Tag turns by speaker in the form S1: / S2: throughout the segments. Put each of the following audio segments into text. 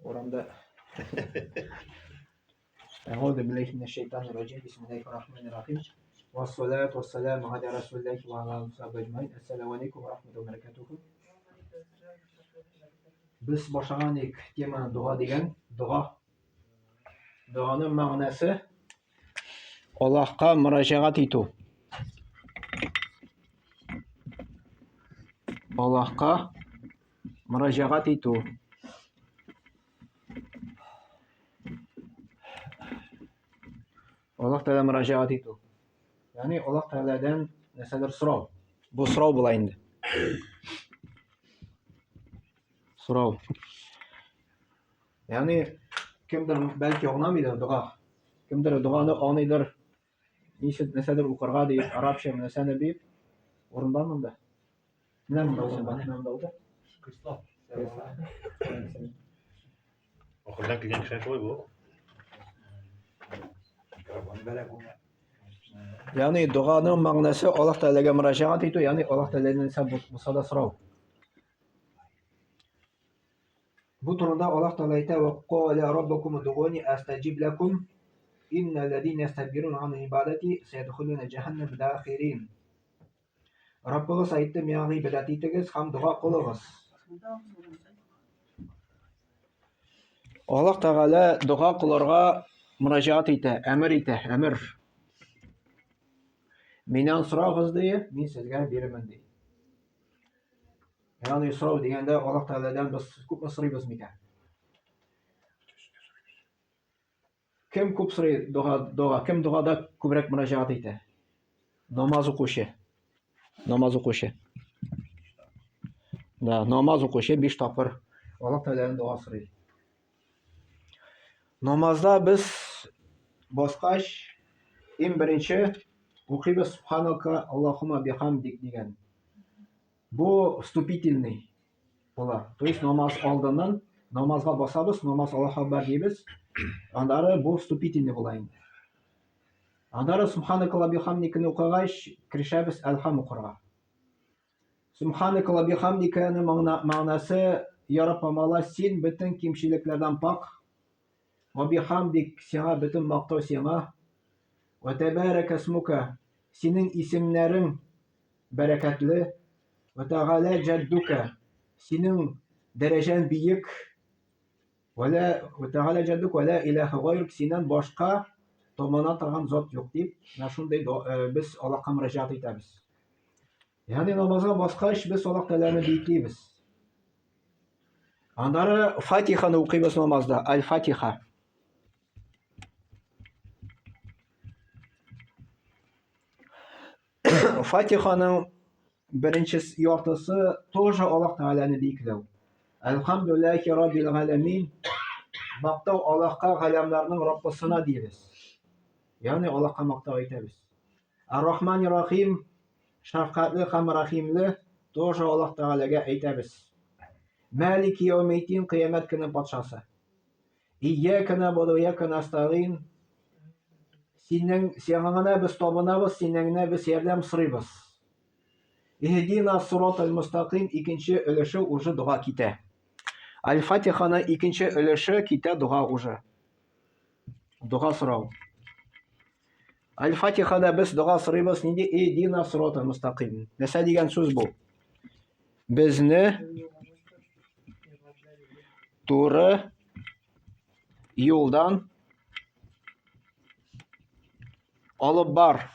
S1: Урамда. Әгъузу биллаһи минәш шайтанир раҗим. Бисмиллаһир рахманир рахим. Вассалату вассаламу аля расулиллаһи ва аля алихи ва сахбихи әҗмәгыйн. Ассаламу алейкум ва рахматуллаһи ва баракатуху. Без башлаган идек теманы дога дигән. Дога. Доганың мәгънәсе Аллаһка мөрәҗәгать итү. Аллаһка мөрәҗәгать итү. Аллаһ Тәгалә мөрәҗәгать итү. Ягъни Аллаһ Тәгаләдән нәрсәдер сорау. Бу сорау була инде. Сорау. Ягъни кемдер бәлки аңламыйдыр дога. Кемдер доганы аңлыйдыр. Ничек нәрсәдер укырга дип, арабча нәрсәне дип. Урын бар монда. Менә монда урын бар. Менә монда утыр.
S2: Кресло. Ахырдан килгән кеше шулай бу.
S1: Ягъни доганың мәгънәсе Аллаһ Тәгаләгә мөрәҗәгать итү, ягъни Аллаһ Тәгаләдән нәрсә булса да сорау. Бу турында Аллаһ Тәгалә әйтә: "Ва каля раббукум удгуни астаҗиб лакум, иннәлләзина ястакбируна ан ибадати саядхулуна җәһәннәм дахирин." Раббыгыз әйтте, миңа гыйбадәт итегез һәм дога кылыгыз. Аллаһ Тәгалә дога кылырга мөрәҗәгать итә, әмер итә, әмер. Миннән сорагыз ди, мин сезгә бирермен ди. Ягъни сорау дигәндә Аллаһ Тәгаләдән без күпме сорыйбыз микән? Кем күп сорый дога, дога, кем догада күбрәк мөрәҗәгать итә? Намаз укучы. Намаз укучы. Да, намаз укучы биш тапкыр Аллаһ Тәгаләдән дога сорый. Намазда без баскач, иң беренче укыйбыз Субханака Аллаһума бихамдик дигән. Бу вступительный була. То есть намаз алдыннан намазга басабыз, намаз Аллаһу акбар дибез. Аннары бу вступительный була инде. Аннары Субханака ва бихамдикны укыгач, керешәбез Әлхам укырга. Субханака ва бихамдиканың мәгънәсе, Я Раббым Алла, син бөтен кимчелекләрдән пак. Ва бихамдик, сиңа бөтен мактау сиңа. Ва тәбәрәкә смука, синең исемнәрең бәрәкәтле. Вә тәгалә җәддүкә, синең дәрәҗәң биек. Вә лә вә тәгалә җәддүк вә лә илаһә гайрук, синнән башка табына торган зат юк дип, менә шундый без Аллаһка мөрәҗәгать итәбез. Ягъни намазга баскач без Аллаһ Тәгаләне биеклибез. Аннары Фатиханы укыйбыз намазда, Аль-Фатиха. Фатиханың беренче яртысы тоже Аллаһ Тәгаләне биекләү. Әлхәмдүлилләһи раббил галәмин. Мактау Аллаһка, галәмнәрнең Раббысына дибез. Ягъни Аллаһка мактау әйтәбез. Ар-Рахмани Рахим, шәфкатьле һәм рәхимле, тоже Аллаһ Тәгаләгә әйтәбез. Мәлики яумиддин, кыямәт көне патшасы. Ияка набуду ва ияка настагин. Синең сиңа гына без табынабыз, синнән генә без ярдәм сорыйбыз. Иһдина сиратал мустаким икенче өлеше уже дога китә. Аль-Фатиханы икенче өлеше китә дога уже. Дога сорау. Аль-Фатихада без дога сорыйбыз, нинди иһдина сиратал мустаким. Нәрсә дигән сүз бу? Безне туры юлдан алып бар.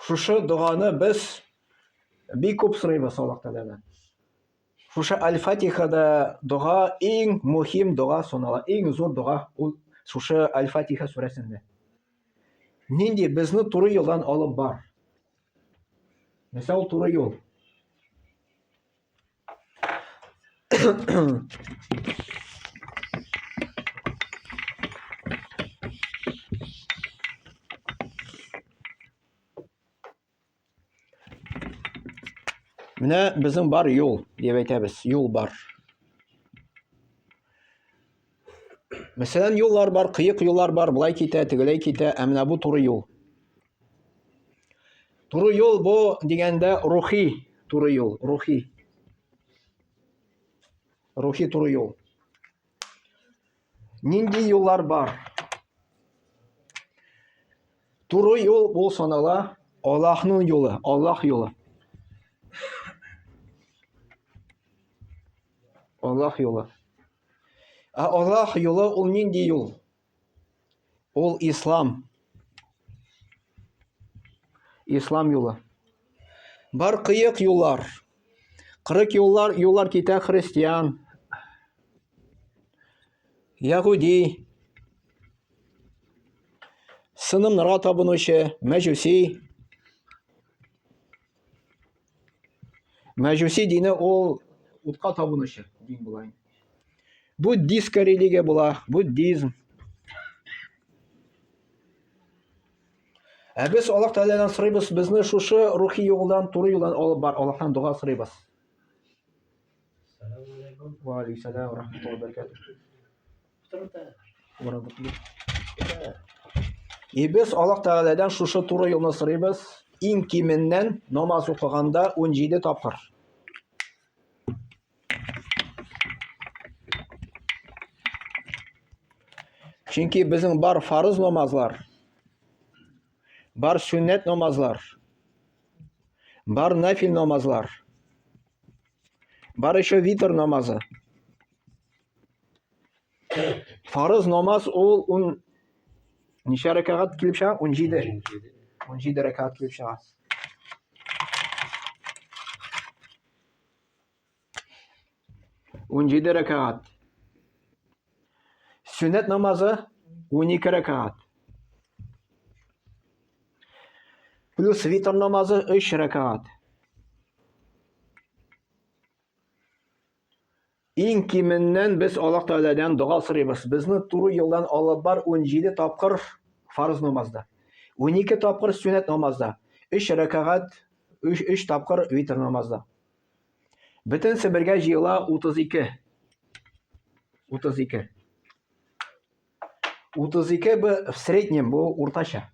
S1: Шушы доганы без бик күп сорыйбыз Аллаһ Тәгаләдән. Шушы Аль-Фатихада дога иң мөһим дога санала, иң зур дога ул шушы Аль-Фатиха сүрәсендә. Нинди безне туры юлдан алып бар. Нәрсә ул туры юл? Менә безнең бар юл, дип әйтәбез, юл бар. Мәсәлән, юллар бар, кыек юллар бар, былай китә, тегеләй китә, ә менә бу туры юл. Туры юл бу дигәндә рухи. туры юл, рухи. Рухи туры юл. Нинди юллар бар? Туры юл ул санала Аллаһның юлы, Аллаһ юлы. Аллаһ юлы. Ә Аллаһ юлы ул нинди юл? Ул ислам. Ислам юлы. Бар кыек юллар. Кырык юллар, юллар китә христиан, ягуди, сынымнарга табынучы, мәҗүси. Мәҗүси дине ул утка табынучы дин була. Буддистка религия була, буддизм. Ә без Аллаһ Тәгаләдән сорыйбыз, безне шушы рухи юлдан, туры юлдан алып бар. Аллаһтан дога сорыйбыз. Ва алейкум ва рахматуллахи ва баракатуһ. И без Аллаһ Тәгаләдән шушы туры юлны сорыйбыз. Иң кименнән намаз укыганда 17 тапкыр. Чөнки безнең бар фарыз намазлар, бар сөннәт намазлар, бар нафил намазлар, бар еще витр намазы. Фарыз намаз ул ун ничә рәкәгать килеп чыга? 17. 17 рәкәгать килеп чыга. 17 рәкәгать. Сөннәт намазы 12 рәкәгать. Плюс витр намазы 3 рәкәгать. Иң кименнән без Аллаһ Тәгаләдән дога сорыйбыз. Безне туры юлдан алып бар 17 тапкыр фарыз намазда. 12 тапкыр сөннәт намазда. 3 рәкәгать, 3, 3 тапкыр витр намазда. Бөтенесе бергә җыела 32. 32. 32 бу в среднем бу уртача.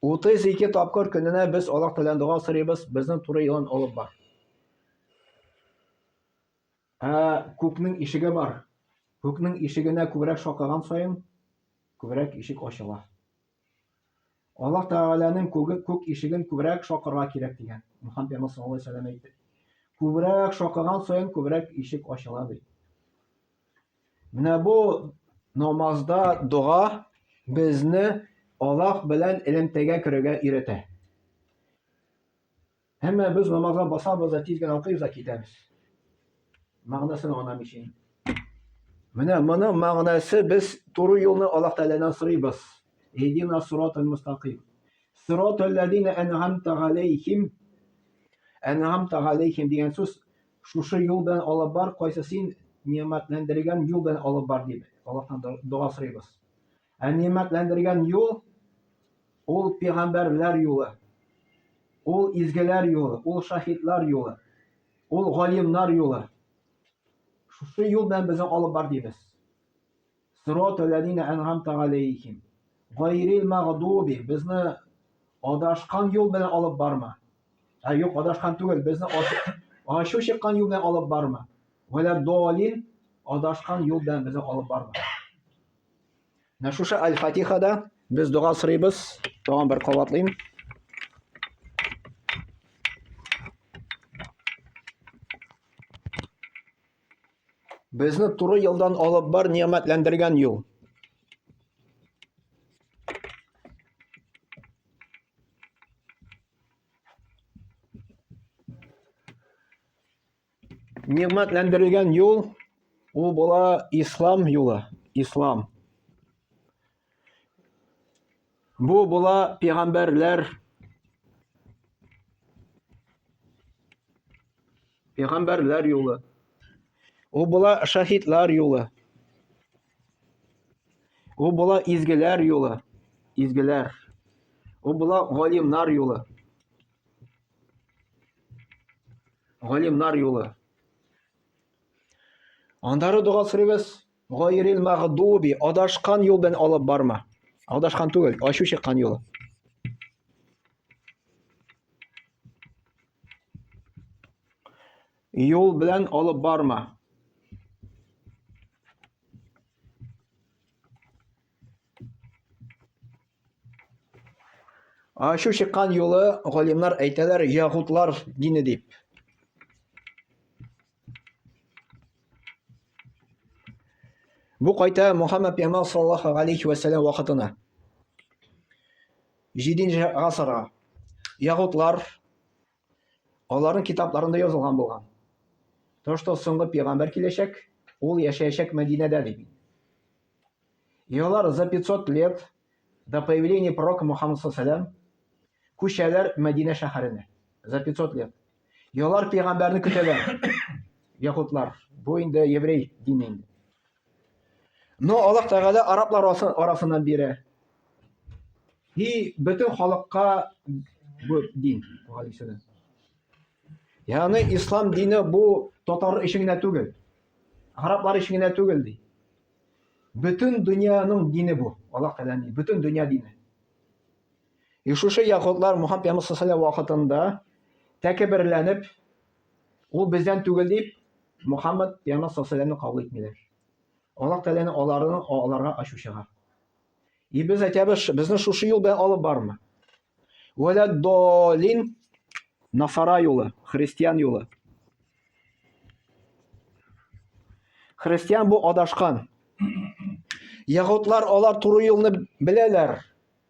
S1: 32 тапкыр көненә без Аллаһ Тәгаләдән дога сорыйбыз, безнең туры юлын алып бар. Ә күкнең ишеге бар. Күкнең ишегенә күбрәк шакыган саен, күбрәк ишек ачыла. Аллаһ Тәгаләнең күге, күк ишеген күбрәк шакырга кирәк дигән. Мөхәммәд пәйгамбәр саллаллаһу алейһи вәсәлләм әйтте. Күбрәк шакыган саен күбрәк ишек ачыла ди. Менә бу намазда дога безне Аллаһ белән элемтәгә керергә өйрәтә. Әмма без намазга басабыз да тиз генә укыйбыз да китәбез. Мәгънәсен аңламыйча. Менә моның мәгънәсе без туры юлны Аллаһ Тәгаләдән сорыйбыз. Иһдина сиратал мустаким. Сиратал ләзина ән'амта галәйһим. Ән'амта галәйһим дигән сүз шушы юл белән алып бар, кайсы син ни'мәтләндергән юл белән алып бар дип Аллаһтан дога сорыйбыз. Ә ни'мәтләндергән юл ул пәйгамбәрләр юлы. Ул изгеләр юлы, ул шаһитлар юлы, ул галимнар юлы. Шушы юл белән безне алып бар дибез. Сирата ләзина ән'амта галәйһим. Гайрил мәгъдуби безне адашкан юл белән алып барма. Ә юк, адашкан түгел, безне ачу чыккан юл белән алып барма. Вәлә долин адашкан юл белән безне алып барма. Менә шушы Аль-Фатихада без дога сорыйбыз. Тагын бер кабатлыйм. Безне туры юлдан алып бар ни'мәтләндергән юл. Нигъмәтләндерелгән юл ул була ислам юлы, ислам. Бу була пәйгамбәрләр Пәйгамбәрләр юлы. Ул була шаһитлар юлы. Ул була изгеләр юлы. Изгеләр. Ул була галимнар юлы. Галимнар юлы. Андары дога сорыйбыз. Гайрил магдуби, адашкан юл белән алып барма. Адашкан түгел, ачу чыккан юлы. Юл белән алып барма. Ачу чыккан юлы галимнар әйтәләр ягутлар дине дип. Бу кайта Мухаммад пәйгамбәр саллаллаһу алейхи ва сәлләм вакытына. 7 гасырга. Ягутлар аларның китапларында язылган булган. То, что соңгы пәйгамбәр киләчәк, ул яшәячәк Мәдинәдә дип. И алар за 500 лет до появления пророка Мухаммада саллаллаху күчәләр Мәдинә шәһәренә. За 500 лет. И алар пәйгамбәрне көтәләр. Яһудлар. Бу инде еврей дине инде. Но Аллаһ Тәгалә араблар арасыннан бирә. И бөтен халыкка бу дин. Ягъни ислам дине бу татар өчен генә түгел. Араблар өчен генә түгел ди. Бөтен дөньяның дине бу. Аллаһ Тәгаләнең бөтен дөнья дине. И шушы яһүдләр Мухаммад пәйгамбәр саллаллаху вакытында тәкәбберләнеп, ул бездән түгел дип, Мухаммад пәйгамбәр саллаллаху кабул итмиләр. Аллаһ Тәгаләнең аларның аларга ачу чыга. И без әйтәбез, безне шушы юл белән алып барма. Вәлә долин Насара юлы, христиан юлы. Христиан бу адашкан. Яһүдләр алар туры юлны беләләр,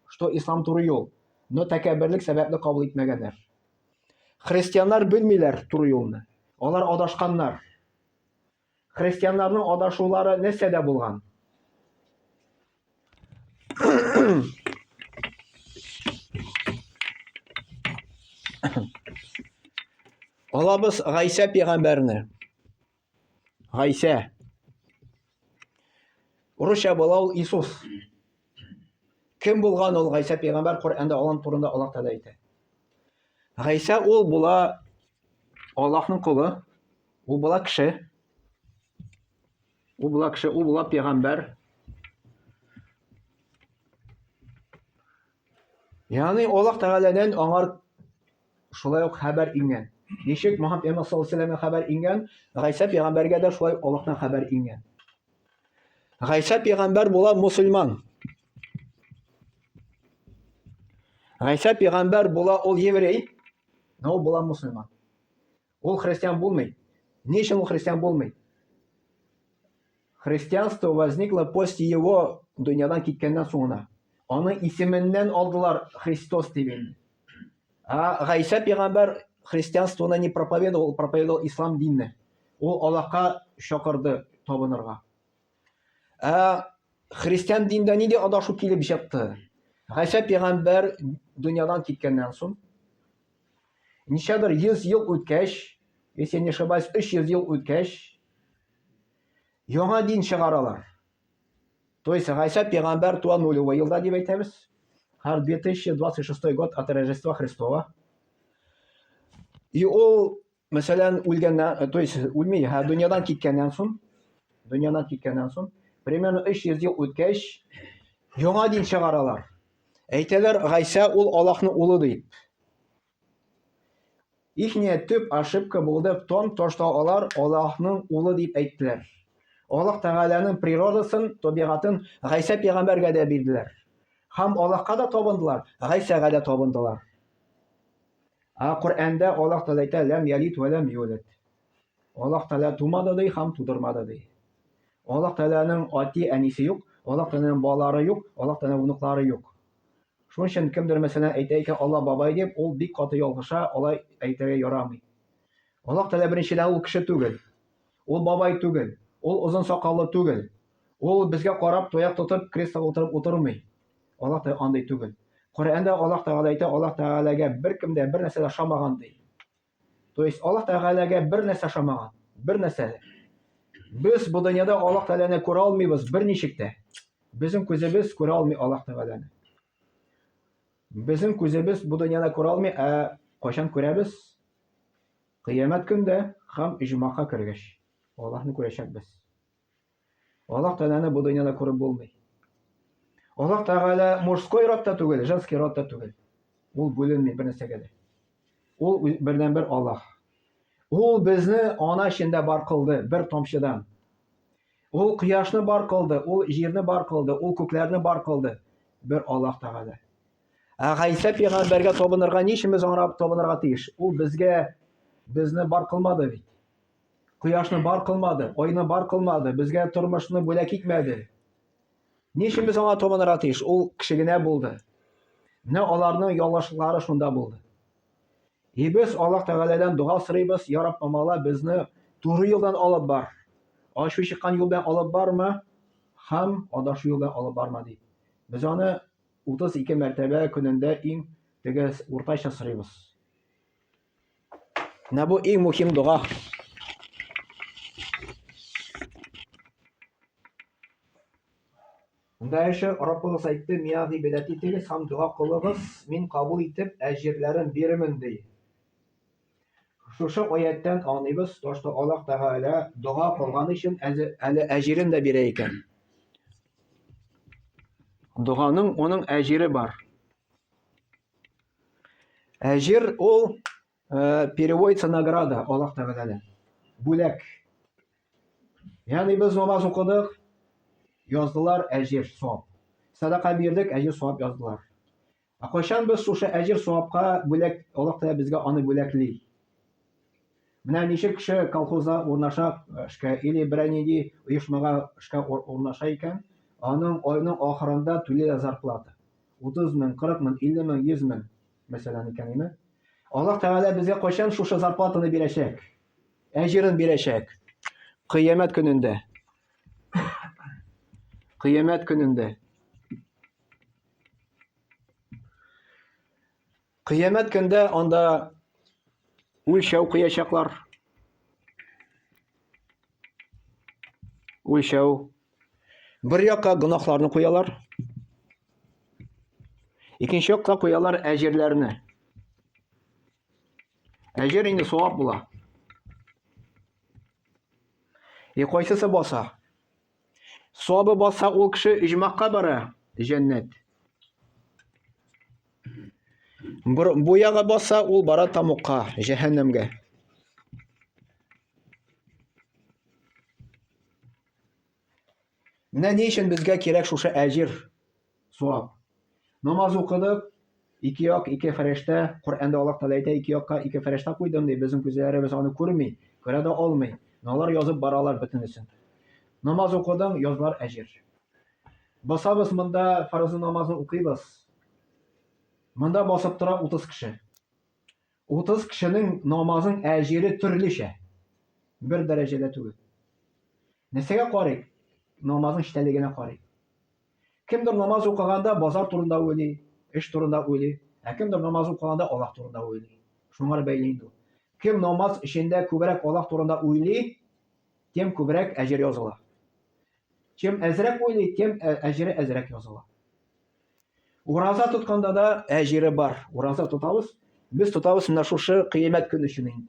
S1: что ислам туры юл, но тәкәбберлек сәбәпле кабул итмәгәннәр. Христианнар белмиләр туры юлны. Алар адашканнар. Христианнарның адашулары нәрсәдә булган? Алабыз Гайсә пәйгамбәрне. Гайсә. Урысча була ул Иисус. Кем булган ул Гайсә пәйгамбәр Коръәндә алан турында Аллаһ Тәгалә әйтә. Гайсә ул була Аллаһның колы, ул була кеше. Ул була кеше, ул була пәйгамбәр. Ягъни Аллаһ Тәгаләдән аңар шулай ук хәбәр иңгән. Ничек Мухаммад пәйгамбәр саллаллаху алейһи хәбәр иңгән, Гайсә пәйгамбәргә дә шулай Аллаһтан хәбәр иңгән. Гайсә пәйгамбәр була мусульман. Гайсә пәйгамбәр була ул еврей, но ул була мусульман. Ул христиан булмый. Ни өчен ул христиан булмый? Христианство возникло после его дөньядан киткәннән соң гына. Аның исеменнән алдылар Христос дип инде. А Гайсә пәйгамбәр христианствоны не проповедовал, ул проповедовал ислам динне. Ул Аллаһка чакырды табынырга. Ә христиан диндә нинди адашу килеп чыкты? Гайсә пәйгамбәр дөньядан киткәннән соң ничәдер 100 ел үткәч, если не ошибаюсь, 300 ел үткәч, яңа дин чыгаралар. То есть Гайсә пәйгамбәр туа нулевой елда дип әйтәбез. Һәр 2026 год от Рождества Христова. И ул, мәсәлән, үлгәннән, э, то есть үлми, һә, дөньядан киткәннән соң, дөньядан киткәннән соң, примерно 300 ел үткәч, яңа дин чыгаралар. Әйтәләр, Гайсә ул Аллаһның улы дип. Ихния төп ошибка булды в том, то, что алар Аллаһның улы дип әйттеләр. Аллаһ Тәгаләнең природасын, табигатен Гайсә пәйгамбәргә дә бирделәр. Һәм Аллаһка да табындылар, Гайсәгә дә табындылар. Ә Коръәндә Аллаһ Тәгалә әйтә, ләм ялид вә ләм юлад. Аллаһ Тәгалә тумады ди һәм тудырмады ди. Аллаһ Тәгаләнең әти-әнисе юк, Аллаһ Тәгаләнең балалары юк, Аллаһ Тәгаләнең внуклары юк. Шуның өчен кемдер, мәсәлән, әйтә икән, Алла бабай дип, ул бик каты ялгыша, алай әйтергә ярамый. Аллаһ Тәгалә беренчедән ул кеше түгел. Ул бабай түгел. Ул озын сакаллы түгел. Ул безгә карап, тояк тотып, креслога утырып утырмый. Аллаһ Тәгалә андый түгел. Коръәндә Аллаһ Тәгалә әйтә, Аллаһ Тәгаләгә беркем дә бер нәрсә дә ошамаган ди. То есть Аллаһ Тәгаләгә бер нәрсә ошамаган, бер нәрсә. Без бу дөньяда Аллаһ Тәгаләне күрә алмыйбыз берничек тә. Безнең күзебез күрә алмый Аллаһ Тәгаләне. Безнең күзебез бу дөньяда күрә алмый, ә кайчан күрәбез? Кыямәт көндә һәм иҗмака кергәч Аллаһны күрәчәкбез. Аллаһ Тәгаләне бу дөньяда күреп булмый. Аллаһ Тәгалә мужской родта түгел, женский родта түгел. Ул бүленми бер нәрсәгә дә. Ул бердәнбер Аллаһ. Ул безне ана эчендә бар кылды, бер тамчыдан. Ул кояшны бар кылды, ул җирне бар кылды, ул күкләрне бар кылды. Бер Аллаһ Тәгалә. Ә Гайсә пәйгамбәргә табынырга ни өчен без аңа табынырга тиеш? Ул безгә безне бар кылмады бит. Кояшны бар кылмады, айны бар кылмады, безгә тормышны бүләк итмәде. Ни өчен без аңа табынырга тиеш? Ул кеше генә булды. Менә аларның ялгышлары шунда булды. И без Аллаһ Тәгаләдән дога сорыйбыз, Я Раббым Алла, безне туры юлдан алып бар. Ачу чыккан юл белән алып барма һәм адашу юл белән алып барма дип. Без аны 32 мәртәбә көнендә иң теге уртача сорыйбыз. Менә бу иң мөһим дога. Монда эше Раббыгыз әйтте, миңа гыйбадәт итегез һәм дога кылыгыз, мин кабул итеп, әҗерләрен бирермен, ди. Шушы аяттән аңлыйбыз, то, что Аллаһ Тәгалә дога кылган өчен әле әҗерен дә бирә икән. Доганың оның әҗере бар. Әҗер ул э, переводится награда Аллаһ Тәгаләдән. Бүләк. Ягъни без намаз укыдык, яздылар әҗер, савап. Садака бирдек, әҗер, савап яздылар. Ә кайчан без шушы әҗер, савапка бүләк, Аллаһ Тәгалә безгә аны бүләкли. Менә ничек кеше колхозда урнаша эшкә или берәр нинди оешмага эшкә урнаша икән, аның айның ахырында түлиләр зарплата. 30 мең, 40 мең, 50 мең, 100 мең, мәсәлән, икән, име? Аллаһ Тәгалә безгә кайчан шушы зарплатаны бирәчәк? Әҗерен бирәчәк. Кыямәт көнендә. Кыямәт көнендә. Кыямәт көндә анда үлчәү куячаклар. Үлчәү. Бер якка гөнаһларны куялар. Икенче якка куялар әҗерләрне. Әҗер инде савап була. И кайсысы баса? Савабы баса ул кеше иҗмакка бара, җәннәт. Бу ягы баса ул бара тамукка, җәһәннәмгә. Менә ни өчен безгә кирәк шушы әҗир, савап. Намаз укыдык, ике як, ике фәрештә, Коръәндә Аллаһ Тәгалә әйтә, ике якка ике фәрештә куйдым ди, безнең күзләребез аны күрми, күрә дә алмый. Но алар язып баралар бөтенесен. Намаз укыдың, язылар әҗир. Басабыз монда фарызы намазын укыйбыз. Монда басып тора 30 кеше. 30 кешенең намазын әҗире төрлечә. Бер дәрәҗәдә түгел. Нәрсәгә карыйк? Намазның эчтәлегенә карыйк. Кемдер намаз укыганда базар турында уйлый, эш турында уйлый, ә кемдер намаз укыганда Аллаһ турында уйлый. Шуңар бәйле инде ул. Кем намаз эчендә күбрәк Аллаһ турында уйлый, тем күбрәк әҗер языла. Кем әзрәк уйлый, тем әҗере әзрәк языла. Ураза тотканда да әҗере бар. Ураза тотабыз. Без тотабыз менә шушы кыямәт көне өчен инде.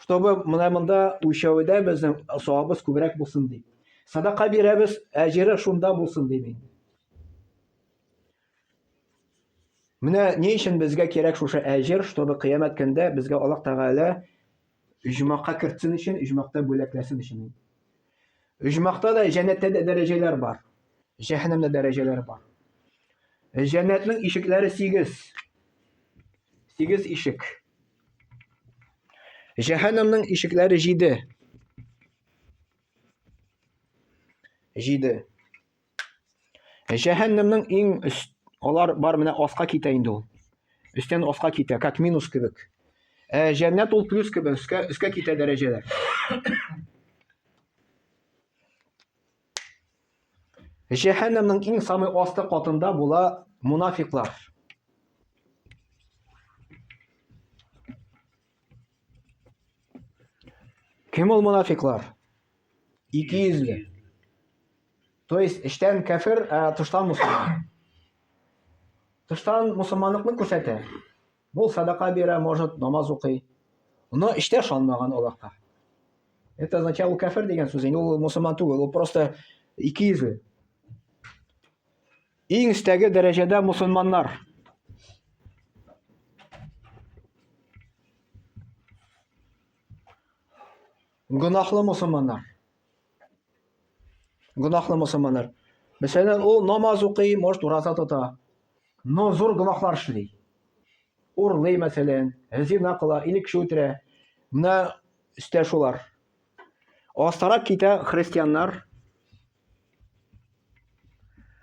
S1: Чтобы менә монда үлчәүдә безнең савабыз күбрәк булсын дип. Садака бирәбез, әҗере шунда булсын дип инде. Менә ни өчен безгә кирәк шушы әҗер, чтобы кыямәт көндә безгә Аллаһ Тәгалә Оҗмахка кертсен өчен, оҗмахта бүләкләсен өчен. Оҗмахта да, җәннәттә дә дәрәҗәләр бар. Җәһәннәмдә дәрәҗәләр бар. Җәннәтнең ишекләре 8. 8 ишек. Җәһәннәмнең ишекләре 7. 7. Җәһәннәмнең иң өст, алар бар менә аска китә инде ул. Өстән аска китә, как минус кебек. Ә җәннәт ул плюс кебек, өскә, өскә китә дәрәҗәләр. Җәһәннәмнең иң самый асты катында була мунафиклар. Кем ул мунафиклар? Ике йөзле. То есть эчтән кәфер, ә тыштан мусульман. Тыштан мусульманлыкны күрсәтә. Бу садака бирә, может, намаз укый. Но эчтә ышанмаган Аллаһка. Это означает, ул кәфер дигән сүз, инде ул мусульман түгел, ул просто ике йөзле. Иң өстәге дәрәҗәдә мусульманнар. Гөнаһлы мусульманнар. Гөнаһлы мусульманнар. Мәсәлән, ул намаз укый, может, ураза тота. Но зур гөнаһлар эшли. Урлый, мәсәлән, зина кыла или кеше үтерә. Менә өстә шулар. Астарак китә христианнар.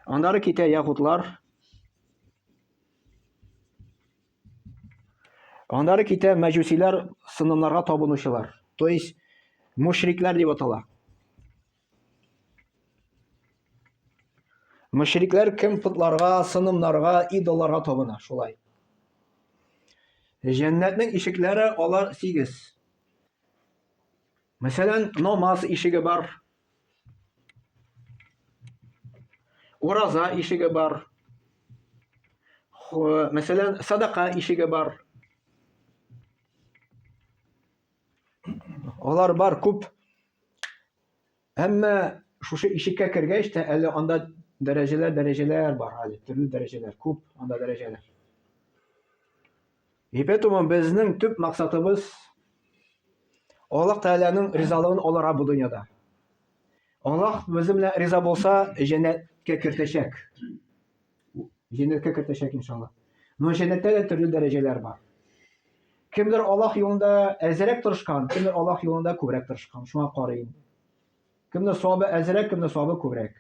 S1: Аннары китә яһудлар. Аннары китә мәҗүсиләр, сынымнарга табынучылар. То есть мушрикләр дип атала. Мушрикләр кем потларга, сынымнарга, идолларга табына, шулай. Җәннәтнең ишекләре алар сигез. Мәсәлән, намаз ишеге бар. Ураза ишеге бар. Мәсәлән, садака ишеге бар. Алар бар күп. Әмма шушы ишеккә кергәч тә әле анда дәрәҗәләр, дәрәҗәләр бар әле, төрле дәрәҗәләр, күп анда дәрәҗәләр. И поэтому безнең төп максатыбыз Аллаһ Тәгаләнең ризалыгын алырга бу дөньяда. Аллаһ безнең белән риза булса, җәннәткә кертәчәк. Җәннәткә кертәчәк иншалла. Но җәннәттә дә төрле дәрәҗәләр бар. Кемдер Аллаһ юлында әзрәк тырышкан, кемдер Аллаһ юлында күбрәк тырышкан. Шуңа карый инде. Кемдер савабы әзрәк, кемдер савабы күбрәк.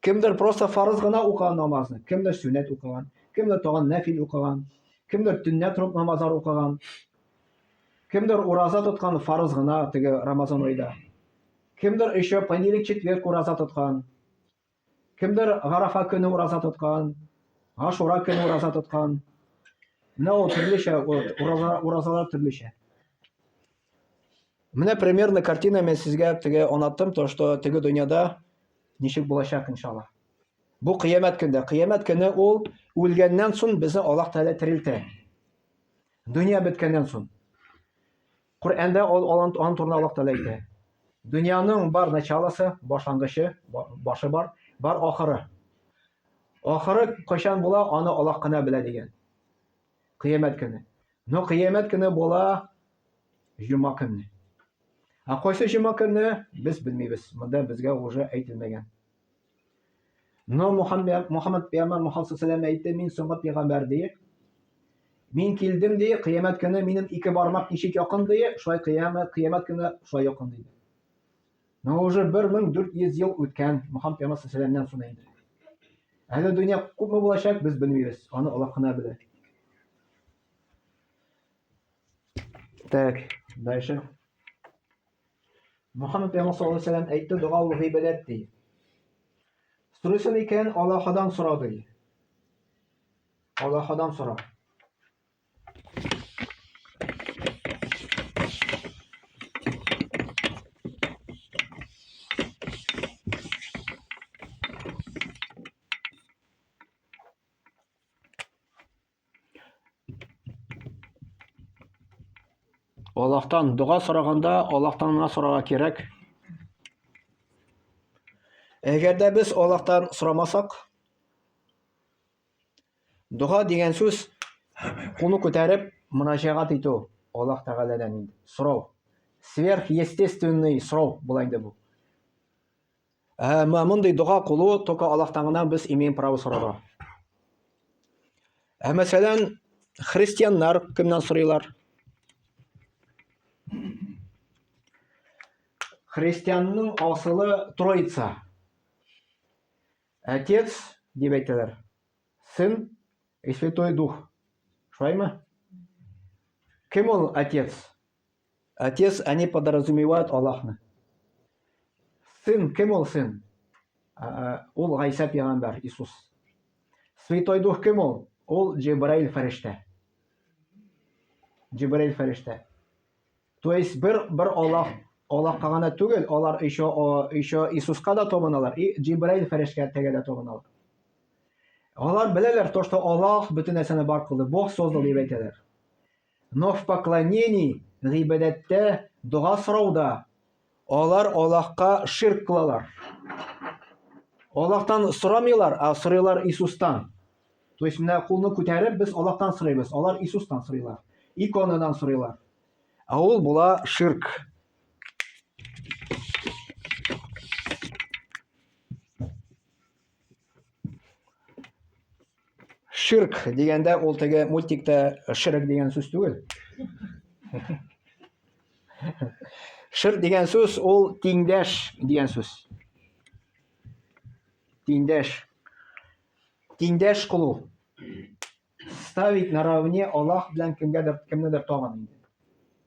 S1: Кемдер просто фарыз гына укыган намазны, кемдер сөннәт укыган, кемдер тагын нәфил укыган, кемдер төнлә торып намазлар укыган, кемдер ураза тоткан фарыз гына теге Рамазан айда. Кемдер еще понедельник, четверг ураза тоткан. Кемдер Гарафа көне ураза тоткан, Ашура көне ураза тоткан. Менә ул төрлечә, ураза, уразалар төрлечә. Менә примерно картина мен сезгә теге аңлаттым, то что теге дөньяда ничек булачак иншалла. Бу кыямәт көндә. Кыямәт көне ул үлгәннән соң безне Аллаһ Тәгалә терелтә. Дөнья беткәннән соң. Коръәндә ул аның турында Аллаһ Тәгалә әйтә. Дөньяның бар началосы, башлангычы, башы бар, бар ахыры. Ахыры кайчан була, аны Аллаһ кына белә дигән. Кыямәт көне. Но кыямәт көне була җома көнне. Ә кайсы җома көнне без белмибез. Монда безгә уже әйтелмәгән. Но Мухаммед Мухаммед пәйгамбәр Мухаммед саллаллаху әйтте, мин соңгы пәйгамбәр ди. Мин килдем ди, кыямәт көне минем ике бармак ничек якын ди, шулай кыямәт кыямәт көне шулай якын диде. Но уже 1400 ел үткән Мухаммед пәйгамбәр саллаллаху соң инде. Әле дөнья күпме булачак, без белмибез. Аны Аллаһ кына белә. Так, дальше. Мухаммед пәйгамбәр саллаллаху алейһи вәсәлләм әйтте, дога ул гыйбадәт ди. Сорыйсың икән, Аллаһыдан сора ди. Аллаһыдан сора. Аллаһтан дога сораганда Аллаһтан гына сорарга кирәк. Әгәр дә без Аллаһтан сорамасак, дога дигән сүз кулны күтәреп мөрәҗәгать итү Аллаһ Тәгаләдән инде. Сорау. Сверхъестественный сорау була инде бу. Ә мондый дога кылу только Аллаһтан гына без имеем право сорарга. Ә мәсәлән, христианнар кемнән сорыйлар? Христианның асылы Троица. Отец дип әйтәләр. Сын и Святой Дух. Шулаймы? Кем ул отец? Отец, они подразумевают Аллаһны. Сын, кем ул сын? Ул Гайсә пәйгамбәр, Иисус. Святой Дух кем ул? Ул Җибраил фәрештә. Җибраил фәрештә. То есть бер бер Аллаһ Аллаһка гына түгел, алар еще еще Иисуска да табыналар, и Җибраил фәрештәгә дә табыналар. Алар беләләр то, что Аллаһ бөтен нәрсәне бар кылды, Бог создал дип әйтәләр. Но в поклонении, гыйбадәттә, дога сорауда алар Аллаһка ширк кылалар. Аллаһтан сорамыйлар, ә сорыйлар Иисустан. То есть менә кулны күтәреп без Аллаһтан сорыйбыз, алар Иисустан сорыйлар. Иконадан сорыйлар. Ә ул була ширк. Ширк дигәндә ул теге мультикта Шрек дигән сүз түгел. Ширк дигән сүз ул тиңдәш дигән сүз. Тиңдәш. Тиңдәш кылу. Ставить наравне Аллаһ белән кемгәдер кемнедер тагын инде.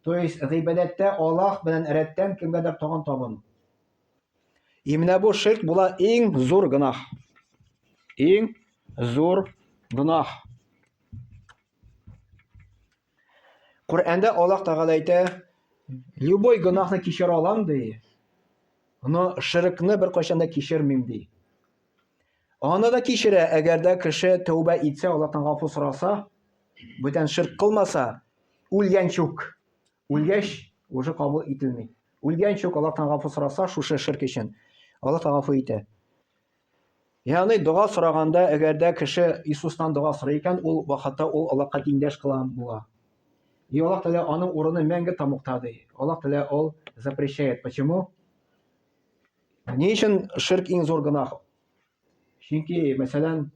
S1: То есть гыйбадәттә Аллаһ белән рәттән кемгәдер тагын табыну. И менә бу ширк була иң зур гөнаһ. Иң зур гөнаһ. Коръәндә Аллаһ Тәгалә әйтә, любой гөнаһны кичерә алам ди, но ширкны беркайчан да кичермим ди. Аны да кичерә, әгәр дә кеше тәүбә итсә, Аллаһтан гафу сораса, бүтән ширк кылмаса, үлгәнче үк. Үлгәч, уже кабул ителми. Үлгәнче үк Аллаһтан гафу сораса, шушы ширк өчен, Аллаһ та гафу итә. Ягъни дога сораганда, әгәр дә кеше Иисустан дога сорый икән, ул вакытта ул Аллаһка тиңдәш кыла була. И Аллаһ Тәгалә аның урыны мәңге тамукта ди. Аллаһ Тәгалә ул запрещает. Почему? Ни өчен ширк иң зур гөнаһ? Чөнки, мәсәлән,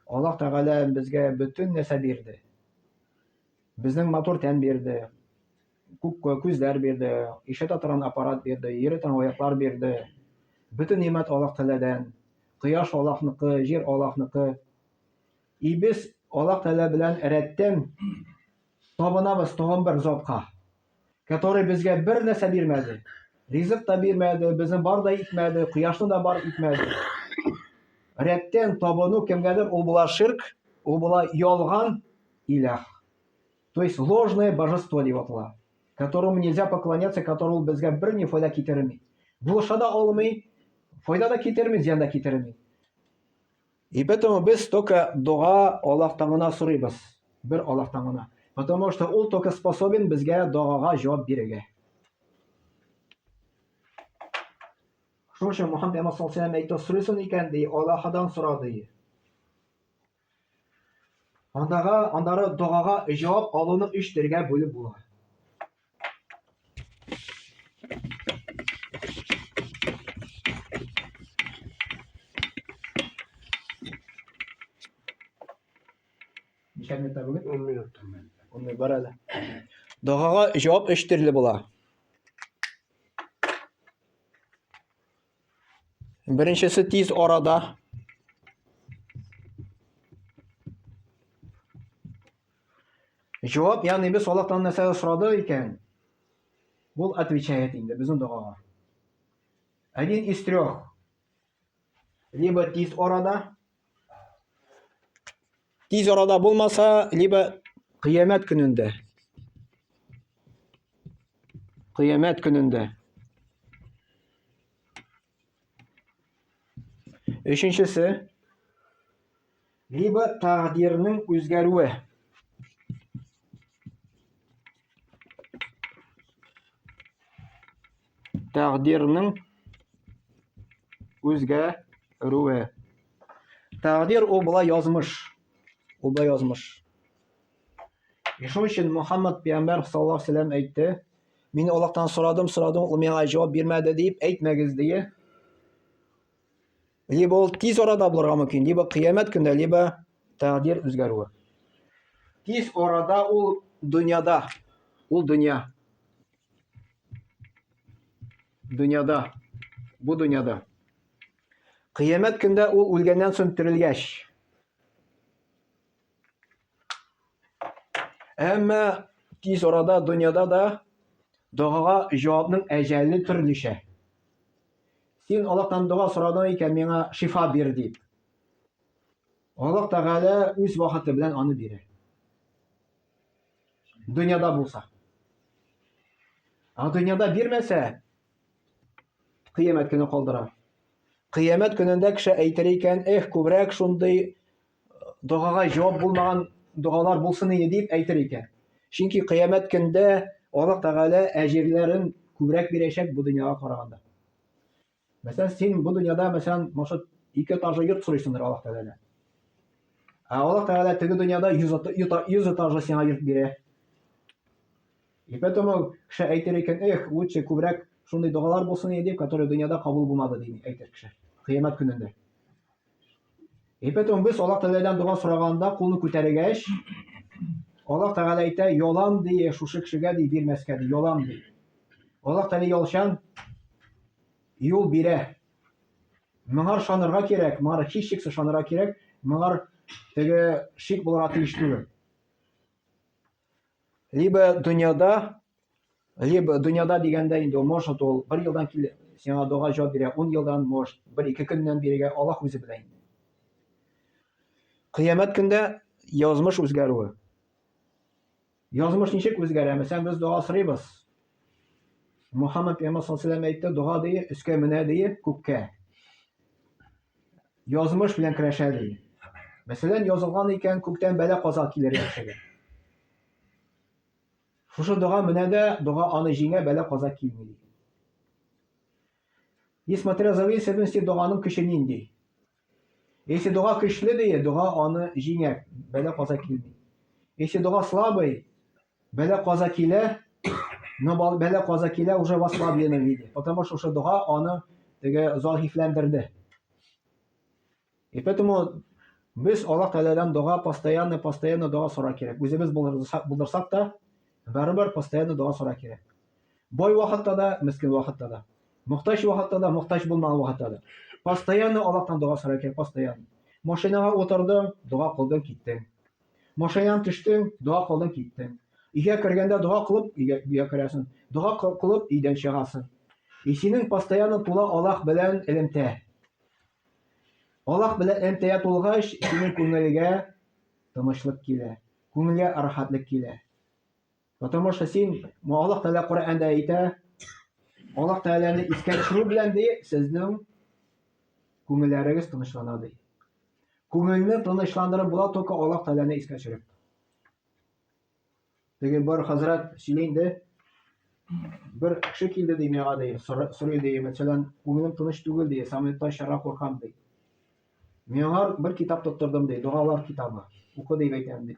S1: Аллаһ Тәгалә безгә бөтен нәрсә бирде. Безнең матур тән бирде, күп күзләр бирде, ишетә торган аппарат бирде, йөри торган аяклар бирде. Бөтен нимәт Аллаһ Тәгаләдән. Кояш Аллаһныкы, җир Аллаһныкы. И без Аллаһ Тәгалә белән рәттән табынабыз тагын бер затка, который безгә бер нәрсә бирмәде. Ризык та бирмәде, безне бар да итмәде, кояшны да бар итмәде. Рәттән табыну кемгәдер ул була ширк, ул була ялган иләх. То есть ложное божество дип атала, которому нельзя поклоняться, который ул безгә бер ни файда китерми. Булыша да алмый, файда да китерми, зыян да китерми. И поэтому без только дога Аллаһтан гына сорыйбыз. Бер Аллаһтан гына. Потому что ул только способен безгә догага җавап бирергә. Шуның өчен Мухаммад пәйгамбәр саллаллаху алейһи әйтте, сорыйсың икән, ди, Аллаһыдан сора, ди. Андага, андары догага җавап алуны өч төргә бүлеп була. Ничә минутта бүген?
S2: 10 минут.
S1: 10 минут бар әле. Догага җавап өч төрле була. Беренчесе тиз арада. Җавап, ягъни без Аллаһтан нәрсә сорады икән, ул отвечает инде безнең догага. Один из трех. Либо тиз арада, тиз арада булмаса, либо кыямәт көнендә. Кыямәт көнендә. Өченчесе, либо тәкъдирнең үзгәрүе. Тәкъдирнең үзгәрүе. Тәкъдир ул була язмыш. Ул була язмыш. И шул өчен Мухаммад пәйгамбәр саллаллаху алейһи вәсәлләм әйтте, мин Аллаһтан сорадым, сорадым, ул миңа җавап бирмәде дип әйтмәгез дие. Либо ул тиз арада булырга мөмкин, либо кыямәт көндә, либо тәкъдир үзгәрүе. Тиз арада ул дөньяда, ул дөнья. Дөньяда, бу дөньяда. Кыямәт көндә ул үлгәннән соң терелгәч. Әмма тиз арада дөньяда да догага җавапның әҗәле төрлечә. Син Аллаһтан дога сорадың икән, миңа шифа бир дип. Аллаһ Тәгалә үз вакыты белән аны бирә. Дөньяда булса. Ә дөньяда бирмәсә, кыямәт көне калдыра. Кыямәт көнендә кеше әйтер икән, эх, күбрәк шундый догага җавап булмаган догалар булсын иде дип әйтер икән. Чөнки кыямәт көндә Аллаһ Тәгалә әҗирләрен күбрәк бирәчәк бу дөньяга караганда. Мәсәлән, син бу дөньяда, мәсәлән, может, ике этажлы йорт сорыйсыңдыр Аллаһ Тәгаләдән. Ә Аллаһ Тәгалә теге дөньяда 100 этажлы сиңа йорт бирә. И поэтому кеше әйтер икән, эх, лучше күбрәк шундый догалар булсын иде дип, которые дөньяда кабул булмады дип әйтер кеше. Кыямәт көнендә. И поэтому без Аллаһ Тәгаләдән дога сораганда кулны күтәргәч, Аллаһ Тәгалә әйтә, ялан ди, шушы кешегә ди бирмәскә ди, ялан ди. Аллаһ Тәгалә ялчан юл бирә. Моңар ышанырга кирәк, моңар һичшиксез ышанырга кирәк, моңар теге шик булырга тиеш түгел. Либо дөньяда, либо дөньяда дигәндә инде ул может ул бер елдан кил сиңа дога җавап бирә, 10 елдан может, бер ике көннән бирергә Аллаһ үзе белә инде. Кыямәт көндә язмыш үзгәрүе. Язмыш ничек үзгәрә? Мәсәлән, без дога сорыйбыз. Мухаммад пәйгамбәр саллаллаху алейһи әйтте, дога ди, өскә менә ди, күккә. Язмыш белән көрәшә ди. Мәсәлән, язылган икән, күктән бәла каза килер кешегә. Шушы дога менә дә, дога аны җиңә, бәла каза килми ди. И смотря зависимости доганың көче нинди. Если дога көчле ди, дога аны җиңә, бәла каза килми. Если дога слабый, бәла каза килә, но бәла каза килә уже в ослабленном виде, потому что уже дога аны теге зәгыйфьләндерде. И поэтому без Аллаһ Тәгаләдән дога постоянно, постоянно дога сорар кирәк. Үзебез булдырсак та, барыбер постоянно дога сорар кирәк. Бай вакытта да, мескен вакытта да. Мохтаҗ вакытта да, мохтаҗ булмаган вакытта да. Постоянно Аллаһтан дога сорар кирәк, постоянно. Машинага утырдың, дога кылдың, киттең. Машинадан төштең, дога кылдың, киттең. Өйгә кергәндә дога кылып, өйгә, өйгә керәсең. Дога кылып, өйдән чыгасың. И синең постоянно тула Аллаһ белән элемтә. Аллаһ белән элемтәгә тулгач, синең күңелгә тынычлык килә, күңелгә рәхәтлек килә. Потому что син, Аллаһ Тәгалә Коръәндә әйтә, Аллаһ Тәгаләне искә төшерү белән ди, сезнең күңелләрегез тынычлана ди. Күңелне тынычландырып була только Аллаһ Тәгаләне искә төшереп. Теге бар хәзрәт сөйли инде. Бер кеше килде ди миңа ди, сорый ди, мәсәлән, күңелем тыныч түгел ди, самолетта очарга куркам ди. Миңа бер китап тоттырдым ди, догалар китабы. Укы дип әйтәм ди.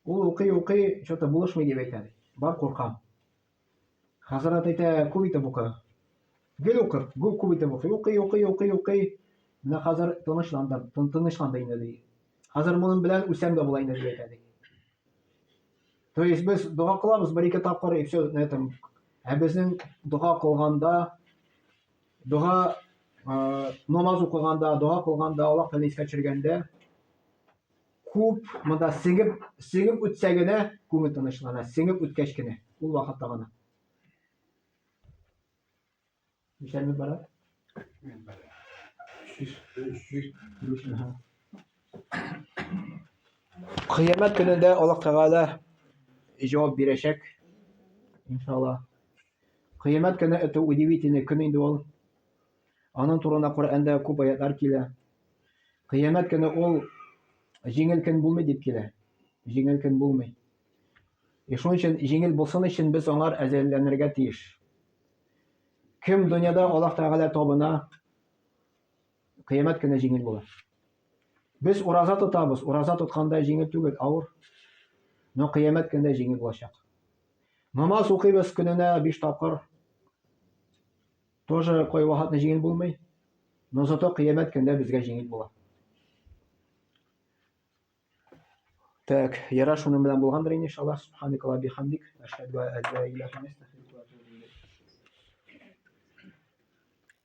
S1: Ул укый, укый, что-то булышмый дип әйтә. Бар куркам. Хәзрәт әйтә, күп итеп укы. Гел укыр, күп күп итеп укый. Укый, укый, укый, укый. Менә хәзер тынычланды, тынычланды инде ди. Хәзер моның белән үлсәм дә була инде дип әйтә ди. То есть без дога кылабыз бер-ике тапкыр и все на этом. Ә безнең дога кылганда, дога намаз укыганда, дога кылганда, Аллаһ Тәгалә искә төшергәндә, күп монда сеңеп, сеңеп үтсә генә күңел тынычлана, сеңеп үткәч кенә, ул вакытта гына. Ничә минут бара? Кыямәт көнендә Аллаһ Тәгалә җавап бирәчәк. Иншалла. Кыямәт көне это удивительный көн инде ул. Аның турында Коръәндә күп аятлар килә. Кыямәт көне ул җиңел көн булмый дип килә. Җиңел көн булмый. И шуның өчен җиңел булсын өчен без аңар әзерләнергә тиеш. Кем дөньяда Аллаһ Тәгалә табына, кыямәт көне җиңел була. Без ураза тотабыз, ураза тотканда җиңел түгел, авыр. Но кыямәт көндә җиңел булачак. Намаз укыйбыз көненә 5 тапкыр. Тоже кай вакытны җиңел булмый, но зато кыямәт көндә безгә җиңел була. Так, яра шуның белән булгандыр инде, иншаллаһ. Субханакаллаһ бихамдик, ашһаду ан ла илаһа илля анта.